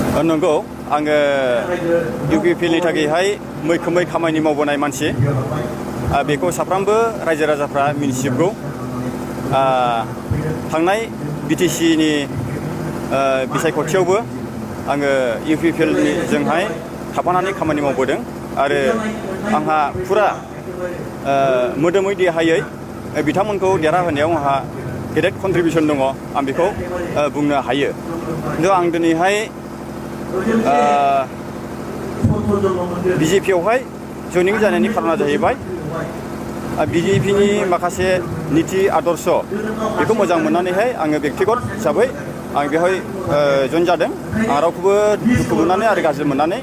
नंगौ आङो इउपिपिएलनि थाखायहाय मैखोमै खामानि मावबोनाय मानसि बेखौ साफ्रोमबो रायजो राजाफ्रा मिन्थिजोबगौ थांनाय बिटिसिनि बिसायख'थियावबो आङो इउपिपिएलनि जोंहाय थाफानानै खामानि मावबोदों आरो आंहा फुरा मोदोमै देहायै बिथांमोनखौ देरहाहोनायाव आंहा गेदेर कन्ट्रिबिउसन दङ आं बेखौ बुंनो हायो खिन्थु आं दिनैहाय बिजेपियावहाय जयनिं जानायनि खारना जाहैबाय बिजेपिनि माखासे निति आदर्श बेखौ मोजां मोननानैहाय आङो बेक्तिगत हिसाबै आं बेवहाय जयन जादों आं रावखौबो दुखु मोननानै आरो गाज्रि मोननानै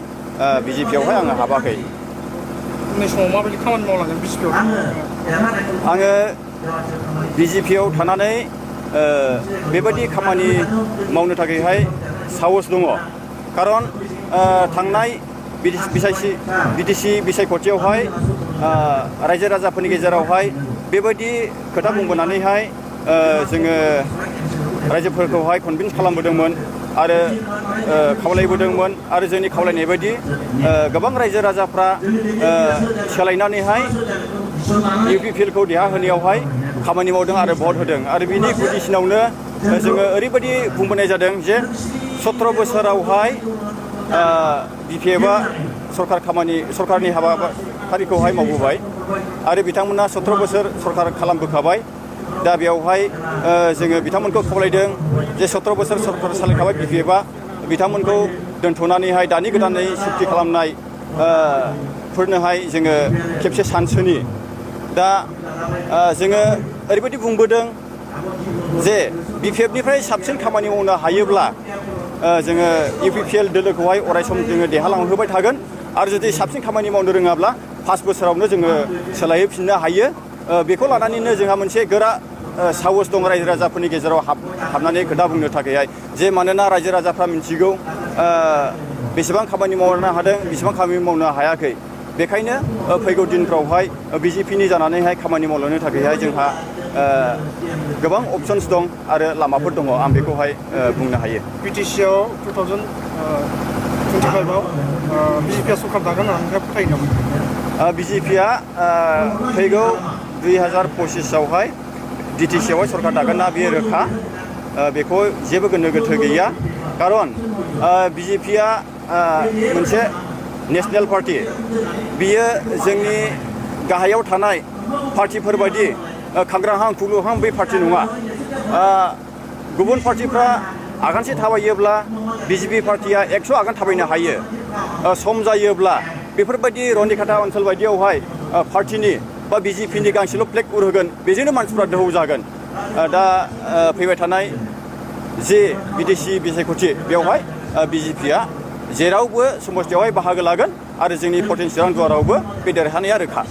बिजेपियावहाय आङो हाबाखै उननि समाव माबायदि खामानि मावलांगोन बिजेपियाव आङो बिजेपियाव थानानै बेबायदि खामानि मावनो थाखायहाय साहस दङ खारन थांनाय बिटिसि बिसायख'थियावहाय रायजो राजाफोरनि गेजेरावहाय बेबायदि खोथा बुंबोनानैहाय जोङो रायजोफोरखौहाय कनभिन्स खालामबोदोंमोन आरो खावलायबोदोंमोन आरो जोंनि खावलायनाय बायदि गोबां रायजो राजाफ्रा सोलायनानैहाय इउपिपिएलखौ देरहाहोनायावहाय खामानि मावदों आरो भट होदों आरो बिनि गुदिसिनावनो जोङो ओरैबायदि बुंबोनाय जादों जे 17 बोसोरावहाय बिपिएफआ सरकारनि हाबाफारिखौहाय मावबोबाय आरो बिथांमोना 17 बोसोर सरकार खालामबोखाबाय दा बेवहाय जोङो बिथांमोनखौ खावलायदों जे 17 बोसोर सरकार सालायखाबाय बिपिएफआ बिथांमोनखौ दोनथ'नानैहाय दानि गोदानै सुक्ति खालामनाय फोरनोहाय जोङो खेबसे सानसोनि दा जोङो ओरैबायदि बुंबोदों जे बिपिएफनिफ्राय साबसिन खामानि मावनो हायोब्ला जोङो इउपिपिएल दोलोखौहाय अरायसम जोङो देरहालांहोबाय थागोन आरो जुदि साबसिन खामानि मावनो रोङाब्ला 5 बोसोरावनो जोङो सोलायहोफिननो हायो बेखौ लानानैनो जोंहा मोनसे गोरा साहस दं रायजो राजाफोरनि गेजेराव हाबनानै खोथा बुंनो थाखायहाय जे मानोना रायजो राजाफ्रा मिन्थिगौ बेसेबां खामानि मावनो हादों बेसेबां खामानि मावनो हायाखै बेखायनो फैगौ दिनफ्रावहाय बिजेपिनि जानानैहाय खामानि मावलांनो थाखायहाय जोंहा गोबां अपसन्स दं आरो लामाफोर दङ आं बेखौहाय बुंनो हायो बिटिसिआव 2025आव बिजेपिआ सरकार दागोन होननानै नोंथाङा फोथायो नामा बिजेपिआ फैगौ 2025आवहाय डिटिसिआवहाय सरकार दागोन ना बेयो रोखा बेखौ जेबो गोनो गोथो गैया खारन बिजेपिआ मोनसे नेशनेल पार्टि बियो जोंनि गाहायाव थानाय पार्टिफोर बायदि खांग्राहां खुग्लुहां बै पार्टि नङा गुबुन पार्टिफ्रा आगानसे थाबायोब्ला बिजेपि पार्टिया 100 आगान थाबायनो हायो सम जायोब्ला बेफोरबायदि रनिखाटा ओनसोल बायदियावहाय पार्टिनि बा बिजेपिनि गांसेल' फ्लेग उरहोगोन बेजोंनो मानसिफ्रा दोहौ जागोन दा फैबाय थानाय जे बिदेशि बिसायख'थि बेवहाय बिजेपिआ जेरावबो समस्थियावहाय बाहागो लागोन आरो जोंनि पटेन्सियेल दुवारावबो बे देरहानाया रोखा